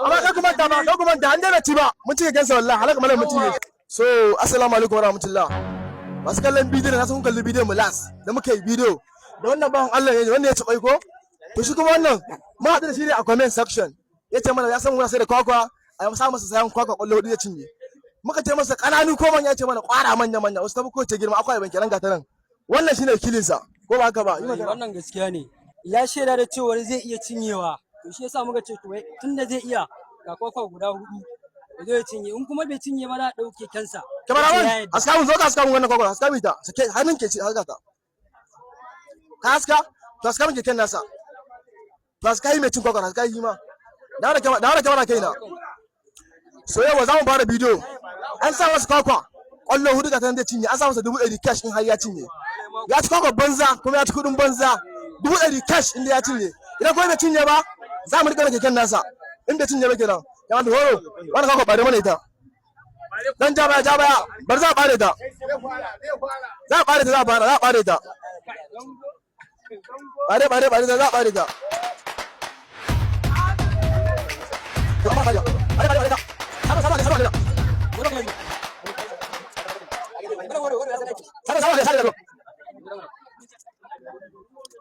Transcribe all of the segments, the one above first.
Amma kar ku manta ba, kar ku manta an daina ci ba. Mun ci keken sa wallahi, halaka malam mun cinye. So, assalamu alaikum warahmatullah. Masu kallon bidiyo, na san kun kalli bidiyon mu last da muka yi bidiyo da wannan bawan Allah ne wanda ya ci kwai ko? To shi kuma wannan mun haɗu da shi ne a comment section. Ya ce mana ya san muna sai da kwakwa, a sa masa sayan kwakwa kwallo hudu ya cinye. Muka ce masa ƙananu ko manya, ya ce mana ƙwara manya manya, wasu tafi kowace girma akwai ban kenan gata nan. Wannan shine wakilinsa, ko ba haka ba? Yi magana. Wannan gaskiya ne. Ya shaida da cewar zai iya cinyewa. To shi yasa muka ce to tunda zai iya, ga kwakwa guda hudu. Ya zo ya cinye, in kuma bai cinye ba za a ɗauke kansa. Cameraman, Ya yadda. haska mun, zo ka haska mun wannan kwakwa, haska mun ita. Sake hannun ke ci, haska ta. Ka haska? To haska mun keken nasa. To haska yi mai cin kwakwa, haska yi ma. Dawo da kyamara, dawo da kyamara kaina. So yau za mu fara bidiyo. An sa masa kwakwa. Kwallo hudu ga ta nan zai cinye, an sa masa 100,000 cash in har ya cinye. Ya ci kwakwa banza kuma ya ci kuɗin banza. 100,000 cash in ya cinye. Idan kuma bai cinye ba, za mu riƙe keken nasa. In bai cinye ba kenan. Ya wanda horo, wannan kwakwa bare mana ita. Dan ja baya, ja baya, bar za a bare ta. Za a bare ta, za a fara, za a bare ta. Bare, bare, bare ta, za a bare ta. To amma bare, bare, bare ta. Sama, sama, sama, sama. Sama, sama, sama.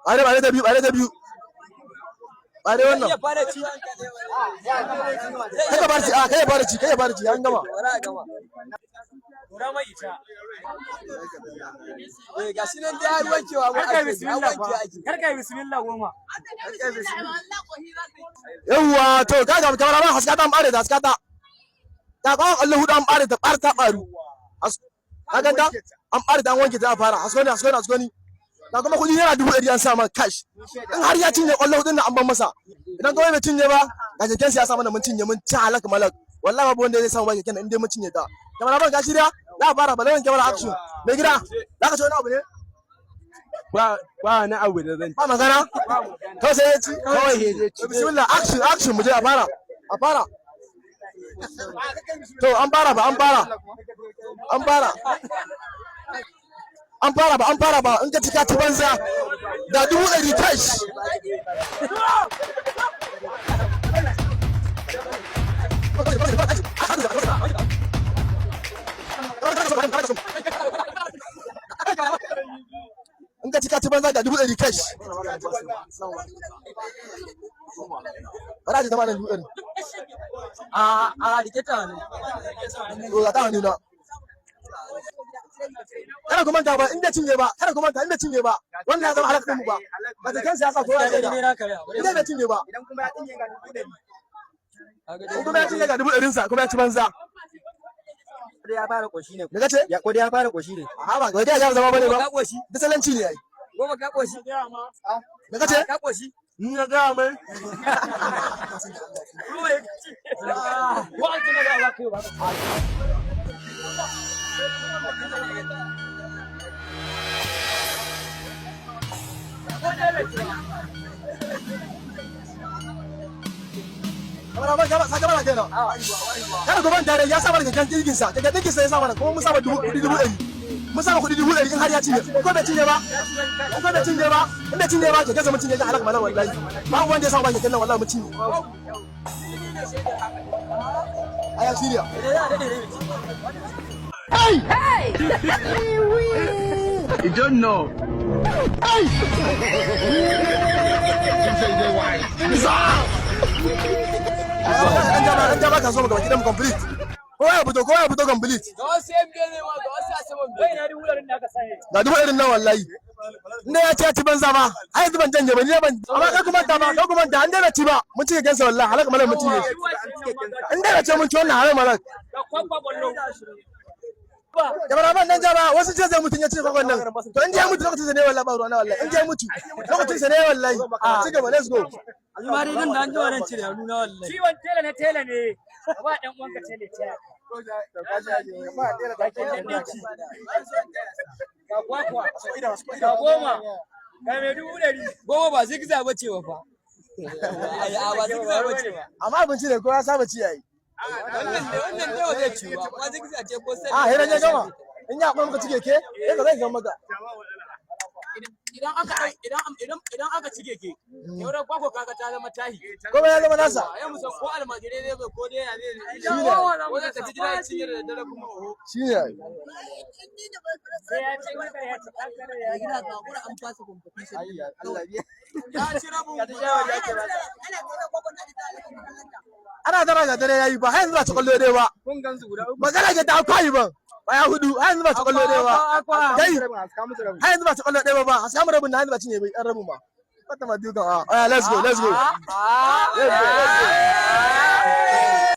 Bare, bare ta biyu, bare ta biyu. Bare wannan. Iya fara ci. Kai ka fara ci, a kai ya fara ci, kai ya fara ci, an gama. Bara a gama. Tura mai ita. Eh, gashi nan dai har wankewa mu Kar kai ake, har bismillah wanke fa. ake. Kar kai bismillah goma. Yawwa, to ka ga kamar ma haska ta, an bare ta, haska ta. Ta kwan Allah hudu an bare ta, bar ta baru. Ka ganta? An bare ta, an wanke ta, a fara. Hasko ne, hasko ne, hasko ne. Ga kuma kuɗi naira 100,000 an sa ma cash. In har ya cinye kwallo hudun nan an ban masa. Idan kawai bai cinye ba, ga keken siyasa mana mun cinye, mun ci halak malak. Wallahi babu wanda zai samu ba keken nan in dai mun cinye ta. Kamar ban ka shirya? Za a fara balawan kyamara action. Mai gida, za ka ci wani abu ne? Ba ba wani abu da zan Ba magana? Kawai sai ya ci. Kawai sai ya ci. Bismillah, action, action, mu je a fara. A fara. To an fara ba, an fara. An fara. An fara ba, an fara ba, in ka ci ka ci banza. Da 100,000 cash. In ka ci ka ci banza, da 100,000 cash. Bara ji ta ma da 100,000. A rike ta ne. To ga ta hannu na. Kada ku manta ba, in bai cinye ba, kada ku manta in bai cinye ba, wannan ya zama halak mu ba. Ba ta kan siyasa ko ya Gaskiya shaida. dai na karya. In dai bai cinye ba, Idan kuma ya cinye ga 100,000. in kuma ya cinye ga 100,000 sa, kuma ya ci banza. Ya fara koshi ne. Me kace? Ya ko dai ya fara koshi ne. A ba, ga ya zama bane ba. Ka koshi. Bisalanci ne ai. Goma ka koshi. Me kace? Ka koshi. Ni na gaya mai. Wa'an tana da kai ba. Kamar ba sa kamar kenan. Kada ku manta dai ya sa mana keken jirgin sa, keken jirgin sa ya sa mana, kuma mun saba dubu kuɗi 100,000. Mun saba kuɗi 100,000 in har ya cinye. Ko bai cinye ba? Ko bai cinye ba? In bai cinye ba, keken sa mun cinye ta halak malam wallahi. Babu wanda ya sa ba keken nan wallahi mun cinye. Aya shirya. You don't know. An jaba ka so mu gaba gidan mu complete. Kowa ya fito, kowa ya fito complete. Ga wasu yan bene ma ga wasu a saman Wai na 100,000 da aka sani. Ga 100,000 nan wallahi. Inda ya ci ya ci banza ba. Ai yanzu ban janye ba, ni ban. Amma kar ku manta ba, kar ku manta an daina ci ba. Mun ci keken sa wallahi, halak malak mun cinye. In dai ce mun ci wannan halak malak. Ga kwakwa kwallo. Kamar ban dan jaba wasu ce zai mutun ya ci kwakwan nan. To in je mutu lokacin sa ne wallahi, ba ruwa na wallahi. In je mutu lokacin sa ne wallahi. Ci gaba, let's go. Ni ma dai nan da an ji wannan cire hannu na wallahi. Ciwon tela na tela ne. Ka ba ɗan uwanka tela tela. Ga keken ɗinki. Ga kwakwa. Ga goma. Ga mai 100,000. Goma ba zigza ba ce ba fa. Ai a ba zigza ba ce ba. Amma abinci ne kowa ya saba ci yayi. Wannan ne wannan ne ba zai ci ba. Amma zigza ce ko sai. A hiran ya gama. In ya akwai muka ci keke, sai ka zai gama maka. Idan aka idan idan idan aka ci keke, yaurar kwakwa kaga ta zama tahi. Kuma ya zama nasa. Ya musan ko almajirai ne bai ko dai ya zai Shi ne. Ko zai tafi gida ya cinye da daddare kuma oho. Shi ne. Sai ya ci ya ci Mai gida ga hakura, an fasa competition. Ya ci rabin. Ana tara ga dare yayi ba, har yanzu ba ci kwallo dai ba. Kun gansu guda uku. Magana ke ta kwayi ban. Baya hudu, har yanzu ba ci kwallo dai ba. Kai, har yanzu ba ci kwallo dai ba. A samu rabin na, har yanzu ba cinye bai ɗan rabin ba. Kwata ma dukan. Ah, let's go, let's go. Let's go, let's go.